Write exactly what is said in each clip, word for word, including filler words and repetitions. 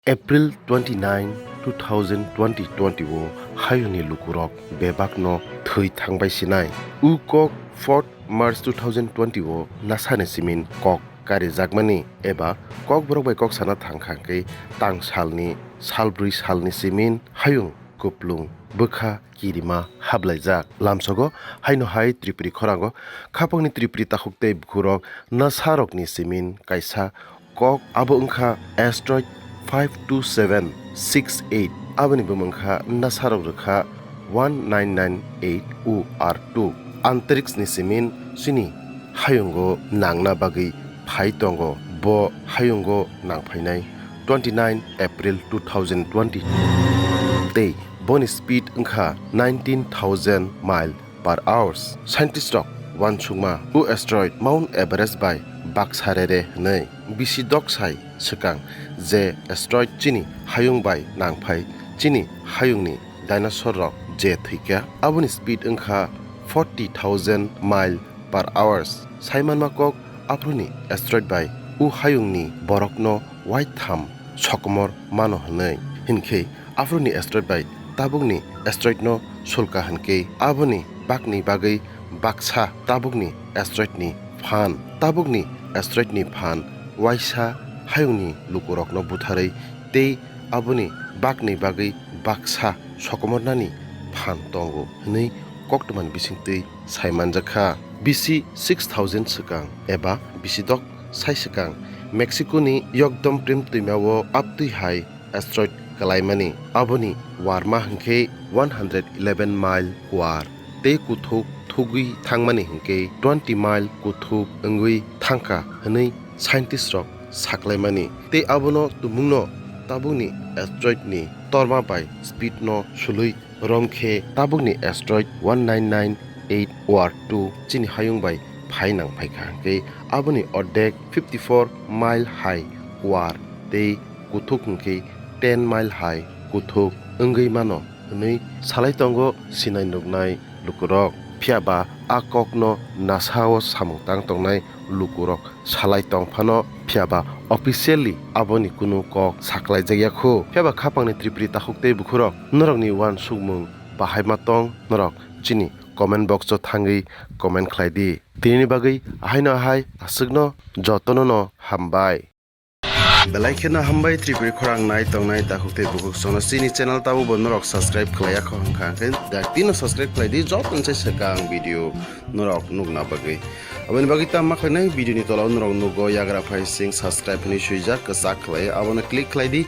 April twenty-nine, two thousand twenty twenty o hayungni lukurok bebakno thwi thangbai sinai. U kok fourth March two thousand twenty o nasani simin kok karijakmani eba kokborok bai kok sana thangkha hwnkhe tang salni salbrwi salni simin hayung kuplung bwkha kirima hablaijak. Lamsogo haino hai Tripuri khorango khapangni Tripuri takhuk tei bukhurok nasarokni simin kaisa kok, abo wngkha asteroid five two seven six eight, aboni bumung kha nasarok rwkha one nine nine eight U R two. Antarikshni simin chini hayungo nangna bagwi phai tongo. Bo hayungo nangphainai twenty-nine April two thousand twenty tei boni speed wngkha nineteen thousand mile per hours. Scientist rok uansukma o asteroid Mount Everest bai baksa rere hwnwi. Bisi doksai swkang je asteroid chini hayung bai nangphai chini hayungni dinosaur rok je thwikha, aboni speed wngkha forty thousand mile per hours. Saimanma kok, aphuruni asteroid bai o hayungni borokno waitham sokomor mano hwnwi. Hinkhe aphuruni asteroid bai tabukni asteroid no sulka hinkhe aboni bakni bagwi baksa tabukni asteroid ni phan. Tabukni asteroid ni phan waisa hayungni lukurokno butharwi tei aboni bakni bagwi baksa sokomornani phan tongo hwnwi koktwmani bisingtwi saimanjakha. Bisi six thousand swkang eba bisi dok sai swkang Mexico ni yokdom prim twimao aptwi hai asteroid kwlaimani. Aboni warma hwnkhe one hundred eleven mile kuar tei kuthuk thugwi thangmani hwnkhe twenty mile kuthuk wngwi thangkha hwnwi scientist rok saklaimani. Tei abono tumungno tabukni asteroid ni torma bai speed no sului romkhe tabukni asteroid one nine nine eight O R two chini hayung bai phai nang phaikha hwnkhe aboni ordek fifty four mile hai kuar tei kuthuk hwnkhe ten mile hai kuthuk wngwi mano hwnwi salai tongo sinai nuknai lukurok. Phiya ba a kokno NASA o samung tang tongnai lukurok salai tong phano, phiya ba officially aboni kunu kok saklaijak ya khu. Phiya ba khapangni Tripuri takhuk tei bukhurok norokni uansukmung bahaima tong, norok chini comment box o thangwi comment khlai di. Tinini bagwi ahaino ahai aswkno jotono no hambai. Belai kheno hambai Tripuri khorang nai tongnai takhuk tei bukhuk songno chini channel tabukbo norok subscribe khlai ya kho hwnkha hwnkhe daktino subscribe khlai di joto se swkang video norok nukna bagwi. Aboni bagwi tamo khlainai video ni tola o norok nugo yagra phai sing subscribe hinwi swijak kwchak khlai abono click khlai di.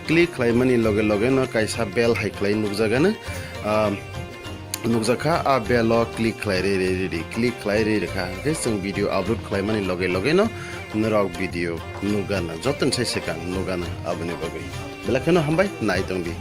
Click khlaimani loge loge no kaisa bell hai khlai nukjagano. Ah, nukjakha, a bell o click khlai ri ri ri ri, click khlai ri rikha hwnkhe chwng video upload khlaimani loge loge no norok video nukgana, joto ni sai swkang nukgana. Aboni bagwi belai kheno hambai nai tongdi.